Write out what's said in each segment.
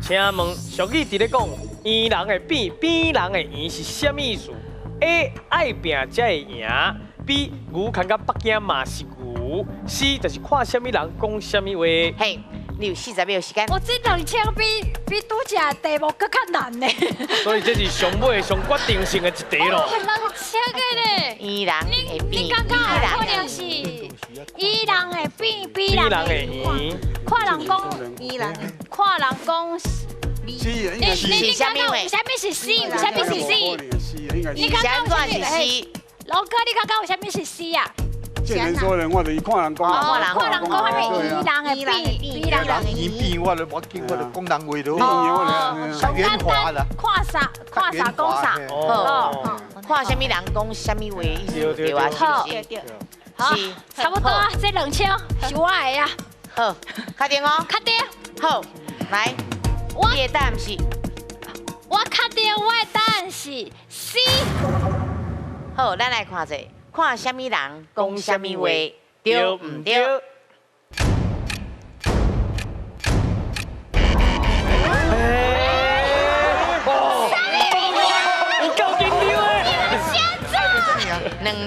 請問俗語佇咧講，圓人會變，扁人會圓是啥物意思？A 愛拚才會贏，B 牛牽到北京嘛是牛，C 就是看啥物人講啥物話。嘿，你有40秒時間。我這2000比拄才題目閣較難呢。所以這是上尾上決定性的一題咯。2000個呢？圓人會變，你感覺可能是圓人會變，扁人會圓。看人講，看人講。你感覺有啥物是 C？有啥物是 C？你感覺有啥物是 C？老哥，你感覺有啥物是 C 啊？這人說人，我就是看人講。看人看人講，啥物圓人會變，扁人會圓變，我就無緊，我就講人話咯。哦，圓滑啦。看啥看啥講啥。哦，看啥物人講啥物話，意思對啊？是不是？好，差不多啊，這2000是我的啊。好，確定哦。確定。好，來，你的答案是？我確定我的答案是 C。好，咱來看者，看啥物人講啥物話，對毋對？有夠緊張的。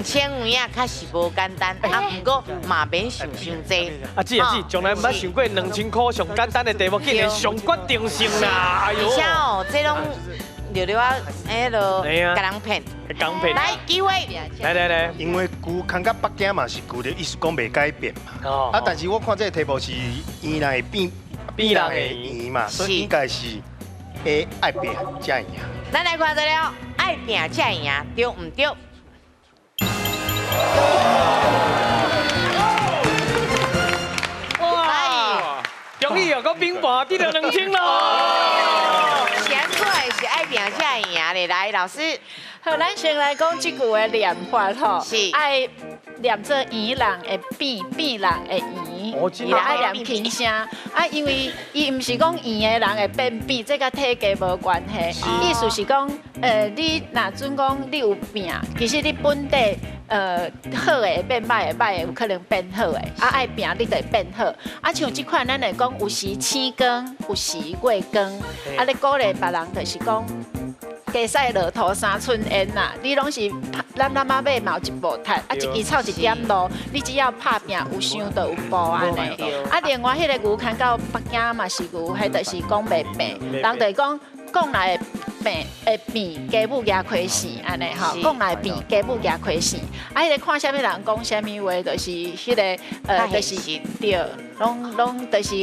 2000元啊，確實無簡單，啊，毋過嘛免想傷濟。阿姊阿姊，從來毋捌想過2000塊上簡單的題目，竟然上決定性啦！哎呦，而且哦，這攏聊聊啊，迄落共人騙，共騙。來機會，來來來，因為牛牽到北京嘛是牛的意思講袂改變嘛。哦。啊，但是我看這個題目是圓人會變，扁人會圓嘛，所以應該是會愛拚才會贏。咱來看這了，愛拚才會贏，對毋對？哇！終於又閣平盤，得到2000咯。是按怎的？是愛拚才會贏咧。來，老師，好，咱先來講這句的念法吼，是愛念做圓人會變，扁人會圓，伊愛念輕聲。啊，因為伊毋是講圓的人會變扁，這佮體格無關係。意思是講，你若準講你有拼，其實你本底。好的會變歹的，歹的有可能變好的。啊，愛拚你就會變好。啊，像這款咱會講有時星光，有時月光。啊，咧鼓勵別人就是講，雞屎駱駝三寸煙啦。你攏是咱咱仔馬嘛有一步踢，啊，一支草一點露，你只要拍拚有想就有步按呢。啊，另外彼个牛牽到北京嘛是牛，彼就是講袂變，人就會講講來會變會變，雞母蜈開線按呢吼，講來變，雞母蜈開線。啊，彼个看啥物人講啥物話，就是彼个就是對，攏攏就是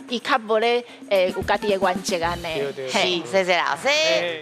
伊較無咧，有家己的原則按呢。是，謝謝老師。